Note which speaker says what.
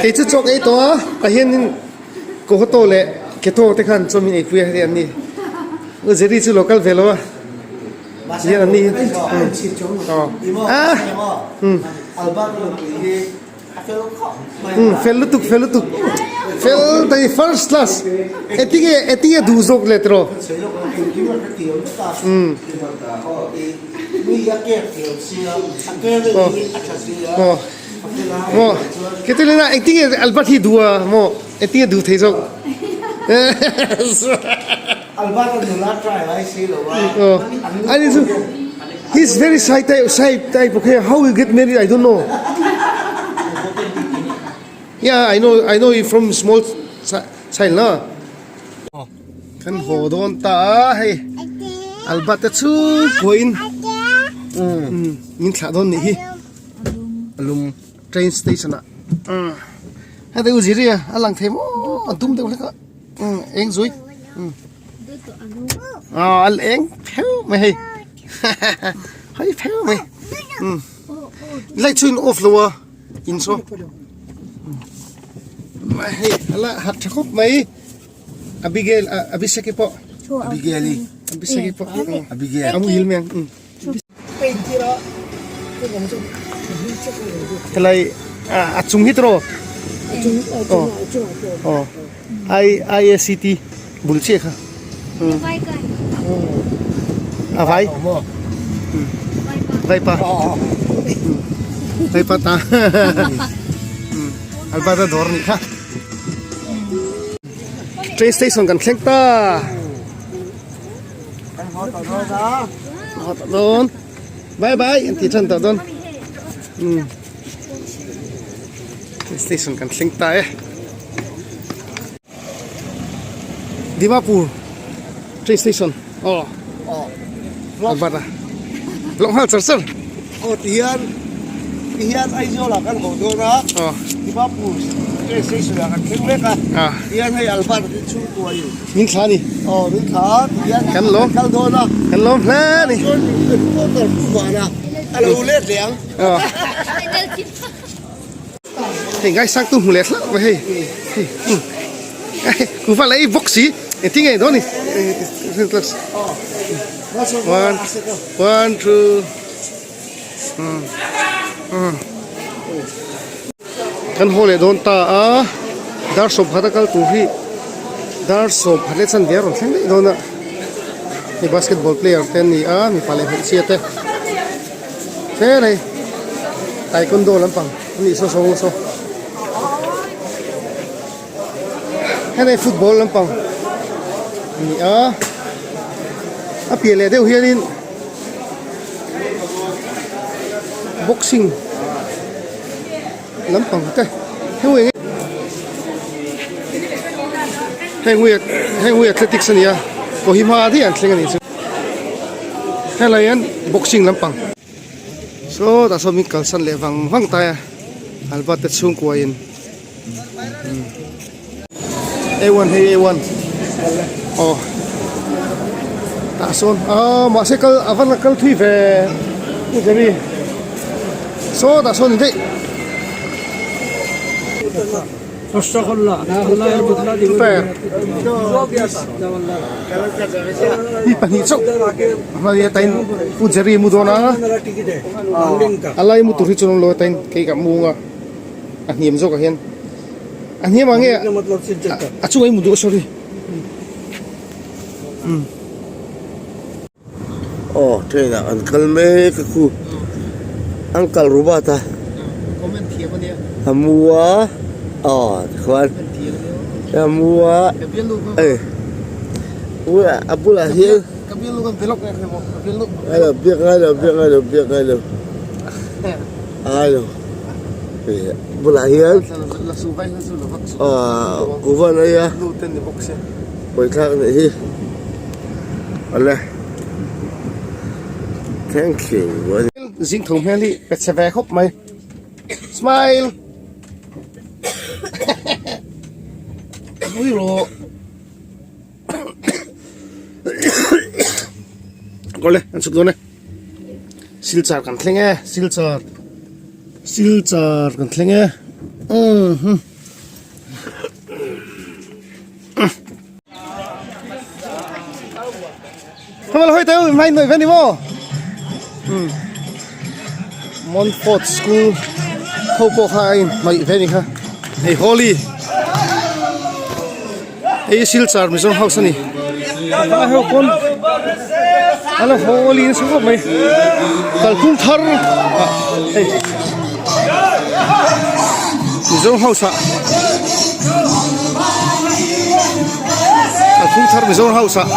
Speaker 1: Kei chu chawk ei tawh a, pahianin Kohoto leh Keto te khan chaw min eipui a hei an ni. U Jerry chu lo kal ve lo a, tihian an ni. Ah! Umm fel lutuk fel lutuk fel dai first class etinge etinge duh zawk le tiraw umm aw aw ketilena engtinge Albert hi duh a maw etinge duh thei zawk aw ani chu He's very shy type, shy type, okay? How you get married, I don't know. Yeah, I know, I know you from small child, na? Kan haw dawn ta a, hei. Albert te chu kuahin min thlah dawn nih hi. Alum train station ah. Hei te u Ziri a, a lang thei maw, a dum deuh hlek a. Eng zui. Aw a eng pheuh mai hei hei pheuh mai light chu in off lo a in saw hei a la hat tha khawp mai Abigail Abiseki pawh
Speaker 2: Abigail i
Speaker 1: Abiseki pawh
Speaker 2: Abigail
Speaker 1: a muhil mai ang helai a chung hi tiraw aw aw I I A C T bul chiah kha a vai vaipa vaipa ta albert a dawr a nih kha train station kan thleng ta. Dawn bye bye an ti than tawh dawn umm station kan thleng ta e Dimapur train station aw a bat a lawng nghal char char
Speaker 2: aw ti hian ti hian Aizawl ah kan haw dawn a
Speaker 1: aw
Speaker 2: Dimapur train station ah kan thleng vek a ti hian hei Albert a chhungkua in
Speaker 1: Min thla ni.
Speaker 2: Aw min thla a ti hian
Speaker 1: kan lawm
Speaker 2: kal dawn a.
Speaker 1: Kan lawm hle ni.
Speaker 2: Chuan reporter pu van a a lo let leh ang.
Speaker 1: Aw. Hei ngaisang tu hmu leh hlauh mai hei. Hei hei kuva leh i bawk si engtin nge dawn ni. One one two um um Kan haw leh dawn ta a, dar sawmkhat a kal tur hi dar sawmkhat leh chanve a rawn thleng daih dawn a, hei basketball player te an ni a mipa leh hmeichhia te hle mai taekwondo lampang a nih saw saw saw hei football lampang a ni a a piah leh deuh hianin. Boxing lampang te heng heng heng hi athletics a ni a Kohima daih an thleng a nih chu helai hian boxing lampang saw tah sawn min kalsan leh vang vang tai a Albert te chhungkua in A one hei A one aw tah sawn aaa mahse kal a va la kal thui ve u Jerry saw tah sawn ni daih. Mi pahnih chauh hmai atain u Jerry mu dawn a a lai mu tur hi chuan awm lo atain kei ka mu ang a. A hniam zawk ah hian a hniam ah nge a chungah i mu duh a sorry umm.
Speaker 2: Aw train ah an kal mek a khu an kal ru bat a
Speaker 1: comment thiam ania
Speaker 2: a mu a aw tikhuan a mu a hei a bulah hian
Speaker 1: ka bialnu kan vlog nge khawi maw ka bialnu
Speaker 2: ngai lo biak ngai lo biak ngai lo biak ngai lo. A ngai lo ih bulah hian ahh kuhva an ei a pawithlak anih hi awle thank you
Speaker 1: Zing tho hmel hi pe chhe ve khawp mai smile ui rawh awle an chhuk dawn e. Silchar kan thleng e silchar silchar kan thleng e umm. Khamal hawi teh u hmai hnuai ve ni maw? Umm Montfort school ho pawh kha a inhnaih ve ni kha hei Holi hei Silchar Mizo house a ni a ho pawn a la Holi nasa khawp mai kalphung thar ah hei Mizo house ah kalphung thar Mizo house ah.